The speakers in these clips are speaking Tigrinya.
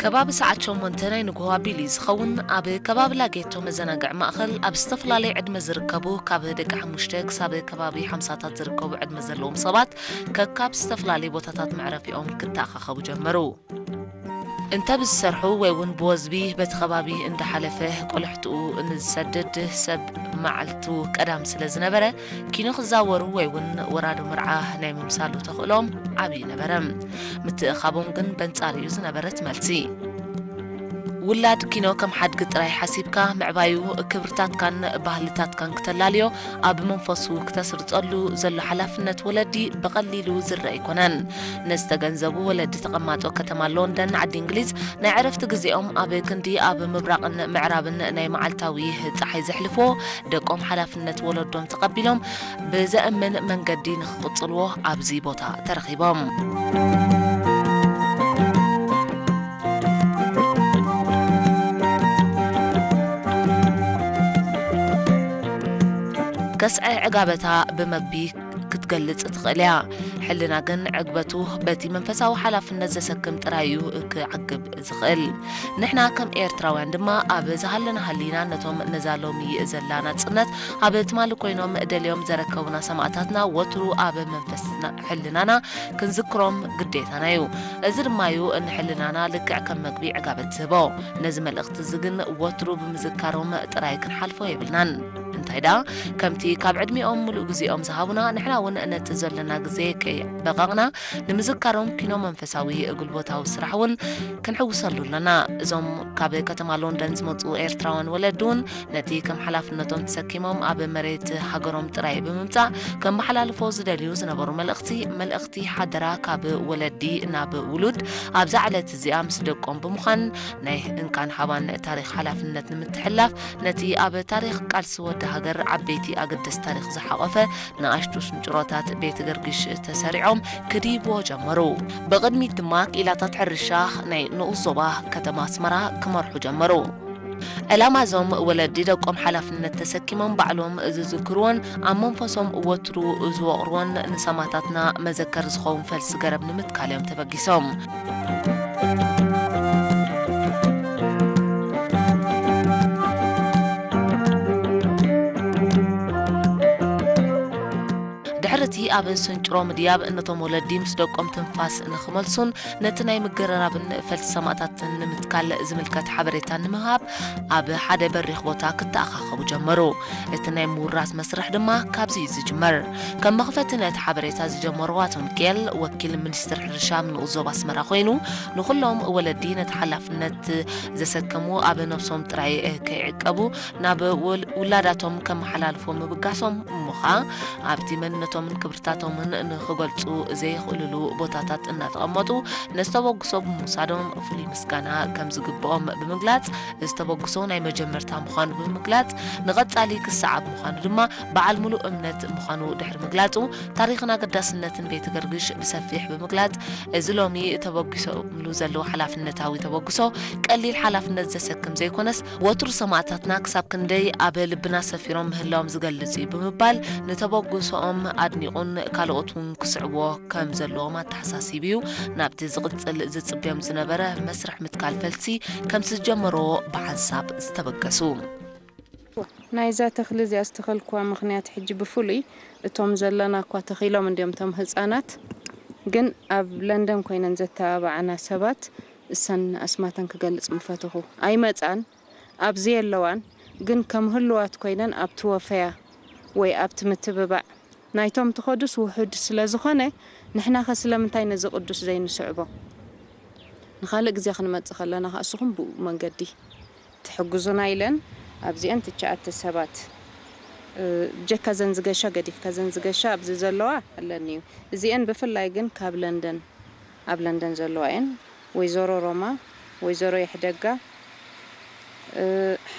ከባቢ ሰዓት ሸሞንተ ናይ ንግሆ ኣቢሉ እዩ ዝኸውን። ኣብ ከባቢ ላጌቶ መዘናግዒ ማእኸል ኣብ ዝተፈላለየ ዕድመ ዝርከቡ ካብ ደቂ ሓሙሽተ ክሳብ ከባቢ ሓምሳታት ዝርከቡ ዕድመ ዘለዎም ሰባት ከካብ ዝተፈላለየ ቦታታት መዕረፊኦም ክተኣኻኸቡ ጀመሩ። እንተ ብዝሰርሑ ወይ እውን ብወዝቢ በቲ ከባቢ እንዳሓለፈ ቆልሕትኡ ንዝሰድድ ሰብ መዓልቱ ቀዳም ስለ ዝነበረ፣ ኪኖ ክዛወሩ ወይ እውን ወራዶ መርዓ ናይ ምምሳሉ ተኽእሎም ዓብዪ ነበረ። ምትእኻቦም ግን በንጻር እዩ ዝነበረ እቲ መልሲ። ውላድ ኪኖ ከም ሓድጊ ጥራይ ሓሲብካ ምዕባዩ፣ ክብርታትካን ባህልታትካን ክተላልዮ፣ ኣብ መንፈሱ ክተስርጸሉ ዘሎ ሓላፍነት ወለዲ ብቐሊሉ ዝረአ ኣይኮነን። ንዝተገንዘቡ ወለዲ ተቐማጦ ከተማ ሎንደን ዓዲ እንግሊዝ ናይ ዕረፍቲ ግዜኦም ኣብ ክንዲ ኣብ ምብራቕን ምዕራብን ናይ መዓልታዊ ጸሓይ ዘሕልፍዎ ደቆም ሓላፍነት ወለዶም ተቐቢሎም ብዘእምን መንገዲ ንኽቕጽልዎ ኣብዚ ቦታ ተረኺቦም። ከስዐ ዕጋበታ ብመግቢ ክትገልጽ ትኽእል እያ። ሕልና ግን ዕግበቱ በቲ መንፈሳዊ ሓላፍነት ዘሰክም ጥራይ እዩ ክዓግብ ዝኽእል። ንሕና ከም ኤርትራውያን ድማ ኣብ ዝሃለና ሃሊና ነቶም ነዛ ሎሚ ዘላ ናጽነት ኣብ ትማሊ ኮይኖም ደልዮም ዘረከቡና ሰማእታትና ወትሩ ኣብ መንፈስና ሕልናና ክንዝክሮም ግዴታና እዩ። እዚ ድማ እዩ ንሕልናና ልክዕ ከም መግቢ ዕጋበት ዝህቦ። ነዚ መልእኽቲ እዚ ግን ወትሩ ብምዝካሮም ጥራይ ክንሓልፎ የብልናን። እንታይ ደኣ፣ ከምቲ ካብ ዕድሚኦም ምሉእ ግዜኦም ዝሃቡና፣ ንሕና እውን ነቲ ዘለና ግዜ ከይበቐቕና ንምዝካሮም ኪኖ መንፈሳዊ ጉልበታዊ ስራሕ እውን ክንሕውሰሉ ኣለና። እዞም ካብ ከተማ ሎንደን ዝመጹ ኤርትራውያን ወለዲ እውን ነቲ ከም ሓላፍነቶም ተሰኪሞም ኣብ መሬት ሃገሮም ጥራይ ብምምጻእ ከመሓላልፎ ዝደልዩ ዝነበሩ መልእኽቲ፣ መልእኽቲ ሓደራ ካብ ወለዲ ናብ ውሉድ ኣብዛ ዕለት እዚኣ ምስ ደቆም ብምዃን ናይ እንካን ሃባን ታሪኽ ሓላፍነት ንምትሕልላፍ ነቲ ኣብ ታሪኽ ቃልሲ ወዲ ሃገር ዓበይቲ ኣገደስቲ ታሪኽ ዝሓቖፈ ንኣሽቱ ስንጭሮታት ቤት ገርግሽ ተሰሪዖም ክድይብዎ ጀመሩ። ብቕድሚት ድማ ክኢላታት ሕርሻ ናይ ንኡስ ዞባ ከተማ ኣስመራ ክመርሑ ጀመሩ። ዕላማ እዞም ወለዲ ደቆም ሓላፍነት ተሰኪሞም ባዕሎም ዝዝክርዎን ኣብ መንፈሶም ወትሩ ዝወቕርዎን ንሰማእታትና መዘከር ዝኸውን ፈልሲ ገረብ ንምትካል እዮም ተበጊሶም። ድሕሪ እቲ ኣብ ስንጭሮ ምድያብ ነቶም ወለዲ ምስ ደቆም ትንፋስ ንኽመልሱን ነቲ ናይ ምገረራብን ፈልሲ ሰማእታትን ንምትካል ዝምልከት ሓበሬታ ንምሃብ ኣብ ሓደ በሪኽ ቦታ ክተኣኻኸቡ ጀመሩ። እቲ ናይ ምውራስ መስርሕ ድማ ካብዚ እዩ ዝጅመር። ከም መኽፈቲ ነቲ ሓበሬታ ዝጀመሩ ኣቶ ሚካኤል፣ ወኪል ሚኒስትር ሕርሻ ኣብ ንኡስ ዞባ ኣስመራ ኮይኑ፣ ንኹሎም ወለዲ ነቲ ሓላፍነት ዘሰከሙ ኣብ ነብሶም ጥራይ ከይዕቀቡ ናብ ውል-፣ ውላዳቶም ከመሓላልፎ ምብጋሶም እሞ ኸኣ ኣብቲ መንነቶምን ክብርታቶምን ንኽገልጹ ዘይኽእልሉ ቦታታት እናተቐመጡ ነዚ ተበግሶ ብምውሳዶም ፍሉይ ምስጋና ከም ዝግብኦም ብምግላጽ፣ እዚ ተበግሶ ናይ መጀመርታ ምዃኑ ብምግላጽ፣ ንቐጻሊ ክሰዓብ ምዃኑ ድማ በዓል ሙሉእ እምነት ምዃኑ ድሕሪ ምግላጹ፣ ታሪኽን ኣገዳስነትን ቤተ ገርግሽ ብሰፊሕ ብምግላጽ፣ እዚ ሎሚ ተበጊሶምሉ ዘለዉ ሓላፍነታዊ ተበግሶ ቀሊል ሓላፍነት ዘሰክም ዘይኮነስ፣ ወትሩ ሰማእታትና ክሳብ ክንደይ ኣብ ልብና ሰፊሮም ምህላዎም ዝገልጽ እዩ ብምባል፣ ንተበግሶኦም ኣድኒቑን ካልኦት እውን ክስዕብዎ ከም ዘለዎም ኣተሓሳሲቡ እዩ። ናብቲ ዝቕጽል ዝጽብዮም ዝነበረ መስርሕ ምትካል ፈልሲ ከም ዝጀመርዎ ብሓንሳብ ዝተበገሱ። ናይዛ ተኽሊ እዚኣ ዝተኸልኩዋ ምኽንያት፣ ሕጂ ብፍሉይ እቶም ዘለና እኳ ተኺሎም እንድዮም፣ እቶም ህጻናት ግን ኣብ ለንደን ኮይነን ዘተባብዓና ሰባት፣ እሰን ኣስማተን ክገልጽ ምፈተኹ። ኣይመጻን፣ ኣብዚ የለዋን፣ ግን ከም ህሉዋት ኮይነን ኣብቲ ወፈያ ወይ ኣብቲ ምትብባዕ ናይቶም ትኸዱስ ውሑድ ስለ ዝኾነ፣ ንሕናኸ ስለምንታይ ነዚ ቅዱስ ዘይንስዕቦ? ንኻልእ ግዜ ክንመጽእ ከለና ኸኣ እስኹም ብኡ መንገዲ ትሕግዙና ኢለን ኣብዚአን ትሽዓተ ሰባት፣ እ፣ ብጀካ ዘን ዝገሻ ገዲፍካ፣ ዘን ዝገሻ ኣብዚ ዘለዋ ኣለኒ እዩ። እዚአን ብፍላይ ግን ካብ ለንደን፣ ኣብ ለንደን ዘለዋ እየን። ወይዘሮ ሮማ፣ ወይዘሮ ይሕደጋ፣ እ፣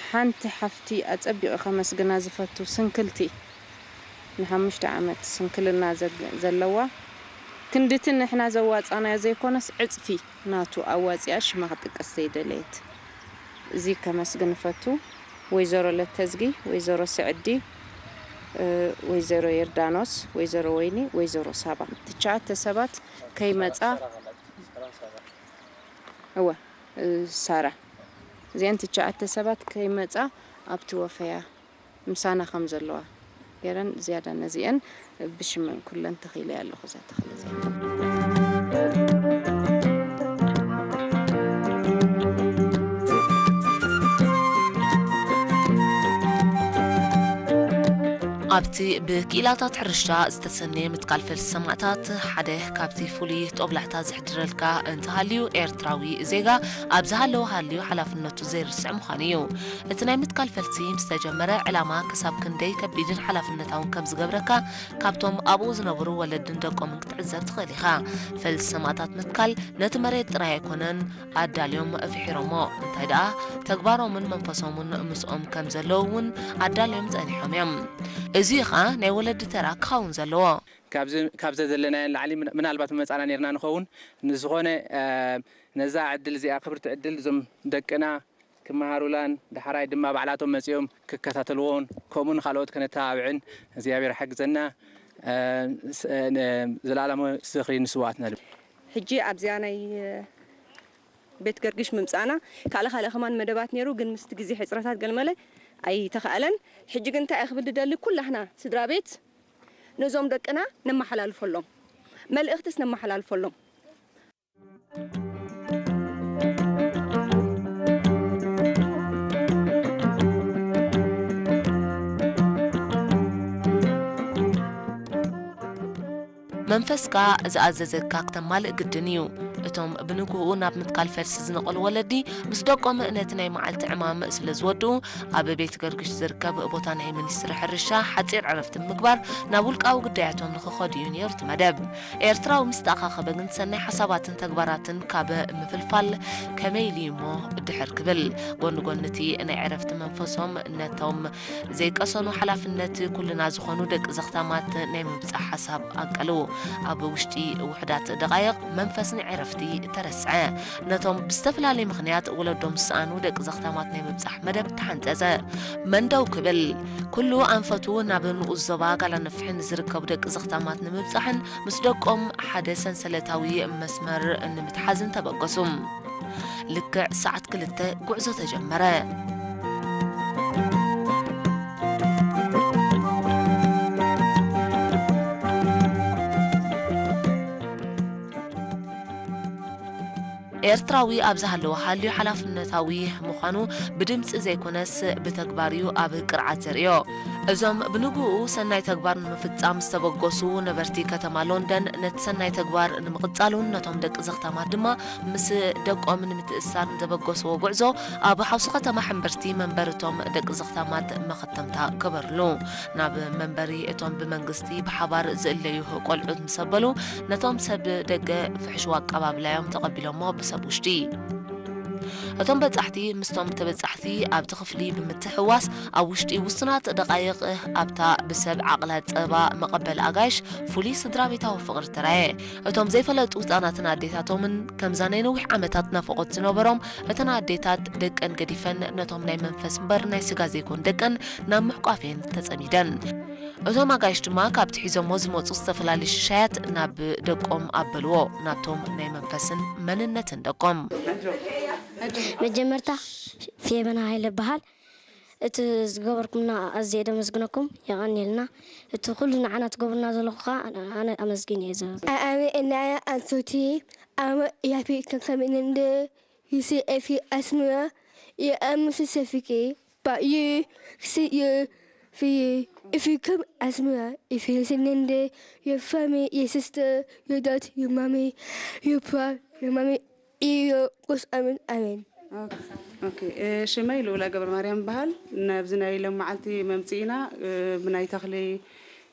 ሓንቲ ሓፍቲ ኣጸቢቑ ከመስግና ዝፈቱ ስንክልቲ፣ ንሓሙሽተ ዓመት ስንክልና ዘግ-፣ ዘለዋ፣ ክንድቲ ንሕና ዘዋጻናዮ ዘይኮነስ ዕጽፊ ናቱ ኣዋጺኣ ሽማ ክጥቀስ ዘይደለየት። እዚ ከመስግን እፈቱ። ወይዘሮ ለተዝጊ፣ ወይዘሮ ስዕዲ፣ እ፣ ወይዘሮ ዮርዳኖስ፣ ወይዘሮ ወይኒ፣ ወይዘሮ ሳባ። ትሽዓተ ሰባት ከይመጻ፣ እወ፣ ሳራ፣ እዚአን ትሽዓተ ሰባት ከይመጻ ኣብቲ ወፈያ ምሳና ከም ዘለዋ ገይረን ዝያዳ ነዚአን ብሽመን ኩለን ተኺለ ኣለኹ እዛ ተኽለ እዚኣ። ኣብቲ ብክኢላታት ሕርሻ ዝተሰነየ ምትካል ፈልሲ ሰማእታት ሓደ ካብቲ ፍሉይ ጦብላሕታ ዝሕድረልካ እንተሃልዩ፣ ኤርትራዊ ዜጋ ኣብ ዝሃለወ ሃልዩ ሓላፍነቱ ዘይርስዕ ምዃኑ እዩ። እቲ ናይ ምትካል ፈልሲ ምስ ተጀመረ፣ ዕላማ ክሳብ ክንደይ ከቢድን ሓላፍነታውን ከም ዝገብረካ ካብቶም ኣብኡ ዝነበሩ ወለድን ደቆምን ክትዕዘብ ትኽእል ኢኻ። ፈልሲ ሰማእታት ምትካል ነቲ መሬት ጥራይ ኣይኮነን ኣዳልዮም ፍሒሮሞ፣ እንታይ ደኣ ተግባሮምን መንፈሶምን ምስኦም ከም ዘለዉ እውን ኣዳልዮም ጸኒሖም እዮም። እዚ ኸኣ ናይ ወለዲ ተራ ክኸውን ዘለዎ። ካብዚ፣ ካብዚ ዘለናዮ ንላዕሊ ምን-፣ ምናልባት መጻና ነርና ንኸውን። ንዝኾነ፣ እ፣ ነዛ ዕድል እዚኣ፣ ክብርቲ ዕድል፣ እዞም ደቅና ክመሃሩላን፣ ዳሕራይ ድማ ባዕላቶም መጺኦም ክከታተልዎን፣ ከምኡ ንኻልኦት ከነተባብዕን እግዚኣብሔር ሓግዘና። እ፣ ስ-፣ እ፣ ን-፣ ዘላለማዊ ዝኽሪ ንስውኣትና። ሕጂ ኣብዚኣ ናይ ቤት ገርግሽ ምምጻእና ካልእ ካልእ ከማን መደባት ነይሩ፣ ግን ምስቲ ግዜ ሕጽረታት ገልመለ ኣይተኻእለን። ሕጂ ግን እንታይ እየ ክብል ድደሊ፣ ኩላህና ስድራ ቤት ነዞም ደቅና ነመሓላልፈሎም፣ መልእኽትስ ነመሓላልፈሎም። መንፈስካ ዝኣዘዘካ ክተማልእ ግድን እዩ። እቶም ብንግህኡ ናብ ምትካል ፈልሲ ዝነቐሉ ወለዲ፣ ምስ ደቆም ነቲ ናይ መዓልቲ ዕማም ስለ ዝወድኡ፣ ኣብ ቤት ገርግሽ ዝርከብ ቦታ ናይ ሚኒስትሪ ሕርሻ ሓጺር ዕረፍቲ ብምግባር፣ ናብ ውልቃዊ ጉዳያቶም ንኽኸዱ እዩ ነይሩ እቲ መደብ። ኤርትራዊ ምስ ተኣኻኸበ ግን፣ ሰናይ ሓሳባትን ተግባራትን ካብ ምፍልፋል ከመይ ኢሉ እዩ'ሞ ድሕር ክብል፣ ጎኒ ጎኒ እቲ ናይ ዕረፍቲ መንፈሶም፣ ነቶም ዘይቀሰኑ ሓላፍነት ኩልና ዝኾኑ ደቂ ዘኽታማት ናይ ምብጻሕ ሓሳብ ኣንቀሉ። ኣብ ውሽጢ ውሑዳት ደቓይቕ መንፈስ ናይ ዕረፍቲ ተረስዐ። ነቶም ብዝተፈላለየ ምኽንያት ወለዶም ዝሰኣኑ ደቂ ዘኽታማት ናይ ምብጻሕ መደብ ተሓንጸጸ። መን ደው ክብል? ኩሉ ኣንፈቱ ናብ ንኡስ ዞባ ጋላነፍሒ ንዝርከቡ ደቂ ዘኽታማት ንምብጻሕን ምስ ደቆም ሓደ ሰንሰለታዊ መስመር ንምትሓዝን ተበገሱ። ልክዕ ሰዓት ክልተ ጉዕዞ ተጀመረ። ኤርትራዊ ኣብ ዝሃለወ ሃልዩ ሓላፍነታዊ ምዃኑ ብድምጺ ዘይኮነስ ብተግባር እዩ ኣብ ቅርዓት ዘርእዮ። እዞም ብንግኡ ሰናይ ተግባር ንምፍጻም ዝተበገሱ ነበርቲ ከተማ ሎንደን፣ ነቲ ሰናይ ተግባር ንምቕጻሉን ነቶም ደቂ ዘኽታማት ድማ ምስ ደቆም ንምትእስሳር ንዘበገስዎ ጉዕዞ፣ ኣብ ሓውሲ ከተማ ሕምብርቲ መንበሪ እቶም ደቂ ዘኽታማት መኸተምታ ገበርሉ። ናብ መንበሪ እቶም ብመንግስቲ ብሓባር ዝእለዩ ቆልዑት ምስ ኣበሉ፣ ነቶም ሰብ ደገ ፍሕሽው ኣቀባብላ እዮም ተቐቢሎሞ ብሰብ ውሽጢ። እቶም በጻሕቲ ምስቶም ተበጻሕቲ ኣብቲ ክፍሊ ብምትሕውዋስ፣ ኣብ ውሽጢ ውሱናት ደቓይቕ ኣብታ ብሰብ ዓቕላ ጸባ መቐበሊ ኣጋይሽ ፍሉይ ስድራ ቤታዊ ፍቕሪ ተራእየ። እቶም ዘይፈለጡ ህጻናትን ኣዴታቶምን፣ ከምዛ ናይ ነዊሕ ዓመታት ናፍቖት ዝነበሮም፣ እተን ኣዴታት ደቀን ገዲፈን፣ ነቶም ናይ መንፈስ እምበር ናይ ስጋ ዘይኮኑ ደቀን ናብ ምሕቋፍ እየን ተጸሚደን። እቶም ኣጋይሽ ድማ ካብቲ ሒዞሞ ዝመጹ ዝተፈላለዩ ሽሻያት ናብ ደቆም ኣበልዎ፣ ናብቶም ናይ መንፈስን መንነትን ደቆም። መጀመርታ ፌበና ሃይለ እበሃል። እቲ ዝገበርኩምና ኣዝየ ደመስግነኩም፣ የቐንየልና። እቲ ኩሉ ንዓና ትገብሩና ዘለኹ ኸኣ ኣነ ኣመስግን እየ ዝብል። ኣነ እናያ ኣንሶቲ፣ ኣመ ያፊ ከከሚንንደ፣ ዩሲ ኤፊ ኣስምያ፣ የኣምሱ ሰፊቂ፣ ባዩ፣ ክስየ፣ ፊ፣ if you come as me, if you send in the, your family, your sister, your dad, your mommy, your pa, your mommy, iyo ቁስ ኣሜን ኣሜን። ኦኬ፣ ኦኬ። እ፣ ሽመይ ልኡላ ገብረ ማርያም ይበሃል። ናብዚ ናይ ሎም መዓልቲ መምጽኢና፣ እ፣ ብናይ ተኽሊ፣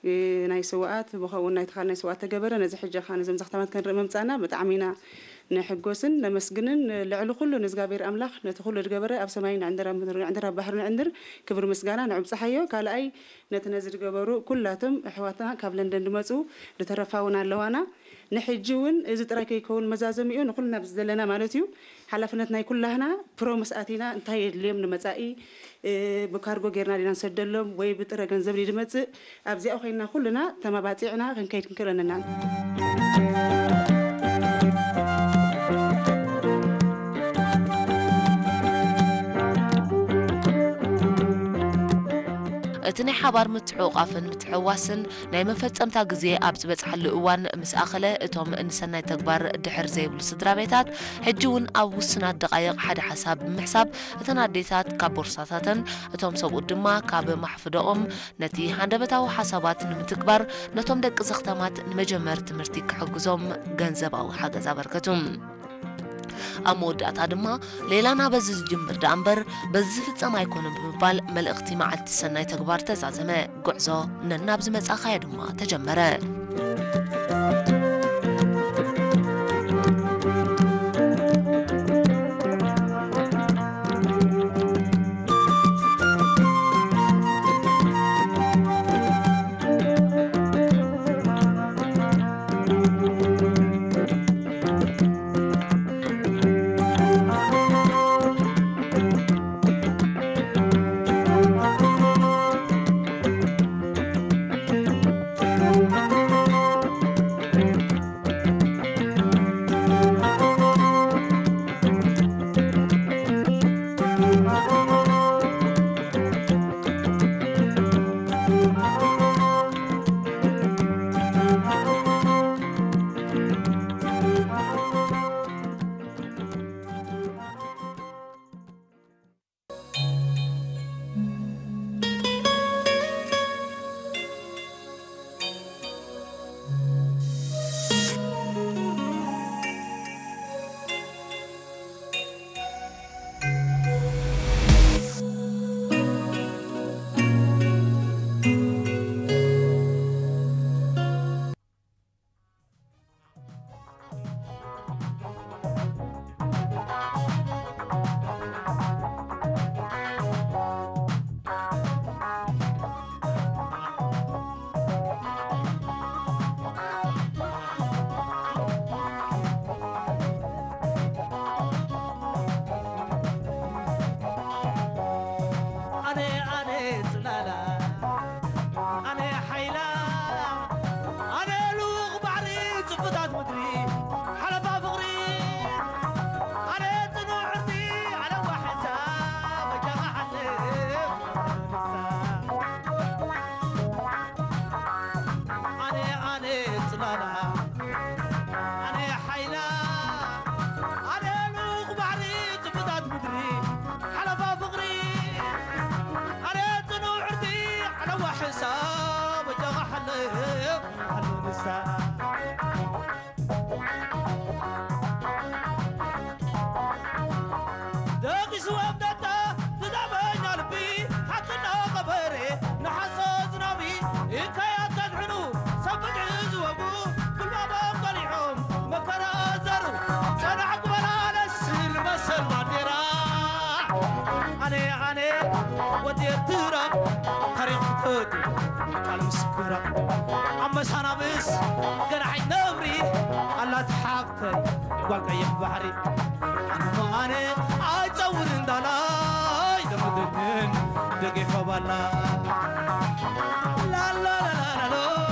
እ፣ ናይ ስውኣት፣ ብኸምኡ ናይ ተኻል ናይ ስውኣት ተገበረ። ነዚ ሕጂ ኸኣ ነዞም ዘኽታማት ክንርኢ መምጻእና ብጣዕሚ ኢና ንሕጎስን ነመስግንን። ልዕሊ ኩሉ ንእዝጋብሔር ኣምላኽ ነቲ ኩሉ ዝገበረ ኣብ ሰማይ ንዕንድር፣ ኣብ ምድሪ ንዕንድር፣ ኣብ ባሕሪ ንዕንድር፣ ክብሪ ምስጋና ንዕብጽሓዮ። ካልኣይ ነቲ ነዚ ዝገበሩ ኩላቶም ኣሕዋትና ካብ ለንደን ዝመጹ ዝተረፋ እውን ኣለዋና። ንሕጂ እውን እዚ ጥራይ ከይከውን መዛዘሚኡ ንኹልና ኣብዚ ዘለና ማለት እዩ። ሓላፍነት ናይ ኩላህና ፕሮምስ ኣቲና እንታይ የድልዮም ንመጻኢ፣ እ፣ ብካርጎ ጌርና ዲና ንሰደሎም ወይ ብጥረ ገንዘብ ድዩ ዝመጽእ፣ ኣብዚኣ ኮይንና ኩልና ተማባጺዕና ክንከይድ ክንክእል ኣለና። እቲ ናይ ሓባር ምትሕቑቓፍን ምትሕውዋስን ናይ መፈጸምታ ግዜ ኣብ ዝበጽሓሉ እዋን ምስ ኣኸለ፣ እቶም ንሰናይ ተግባር ድሕር ዘይብሉ ስድራ ቤታት፣ ሕጂ እውን ኣብ ውሱናት ደቓይቕ ሓደ ሓሳብ ብምሕሳብ፣ እተን ኣዴታት ካብ ቦርሳታተን፣ እቶም ሰብኡት ድማ ካብ ማሕፍደኦም፣ ነቲ ሃንደበታዊ ሓሳባት ንምትግባር፣ ነቶም ደቂ ዘኽተማት ንመጀመሪ ትምህርቲ ክሕግዞም ገንዘባዊ ሓገዝ ኣበርከቱ። ኣብ መወዳእታ ድማ፣ ሌላና በዚ ዝጅምር ደኣ እምበር፣ በዚ ዝፍጸም ኣይኮነን ብምባል፣ መልእኽቲ መዓልቲ ሰናይ ተግባር ተዛዘመ። ጉዕዞ ነናብ ዝመጻኻዮ ድማ ተጀመረ። ኣነ ኣነ ጽላላ ኣነ ሓይላ ኣነ ልኡኽ ባሕሪ ጽፍታት ምድሪ ሓለፋ ፍቕሪ ኣነ ጽኑዕ ዕርዲ ዓለዋ ሕዛ በጃኻ ሓልፍ ኣነ ኣነ ጽላላ ኣነ ሓይላ ኣነ ልኡኽ ባሕሪ ጽፍታት ምድሪ ሓለፋ ፍቕሪ ኣነ ጽኑዕ ዕርዲ ዓለዋ ሕሳብ በጃኻ ሓልፍ ሓልፍ ንሳ ደቂሱ ኣብነታ ዝዳበኛ ልቢ ሓቅና ቐበሬ ንሓሶ ዝናቢ እከያት ከድሕኑ ሰብ ብድዒ ዝወጉ ጉልባቦም ቀሊዖም መከራ ዘሩ ጸናሕ ግበራ ነስል መሰል ባንዴራ ኣነ ኣነ ወዲ ኤርትራ ታሪኽ ትፈቱ ቃል ምስክራ ኣብ መሳናብስ ገናሓይ ነብሪ ኣላት ሓብ ጓል ቀይሕ ባሕሪ ኣነ ኣነ ኣይጸውርን ዳላይ ዘመደንን ደጊፈ ባላ ላላላላሎይ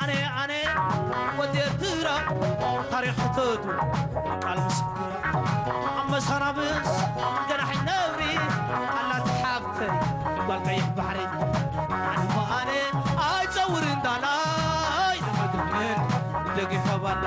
ኣነ ኣነ ወዲ ኤርትራ ታሪኽ ሕተቱ ቃል ምስክር ኣብ መሳናብስ ገናሒ ነብሪ ኣላት ሓብተይ ጓል ቀይሕ ባሕሪ ኣነ ኣነ ኣይጸውርን ዳላይ ዘመደንን ደጊፈ ባላ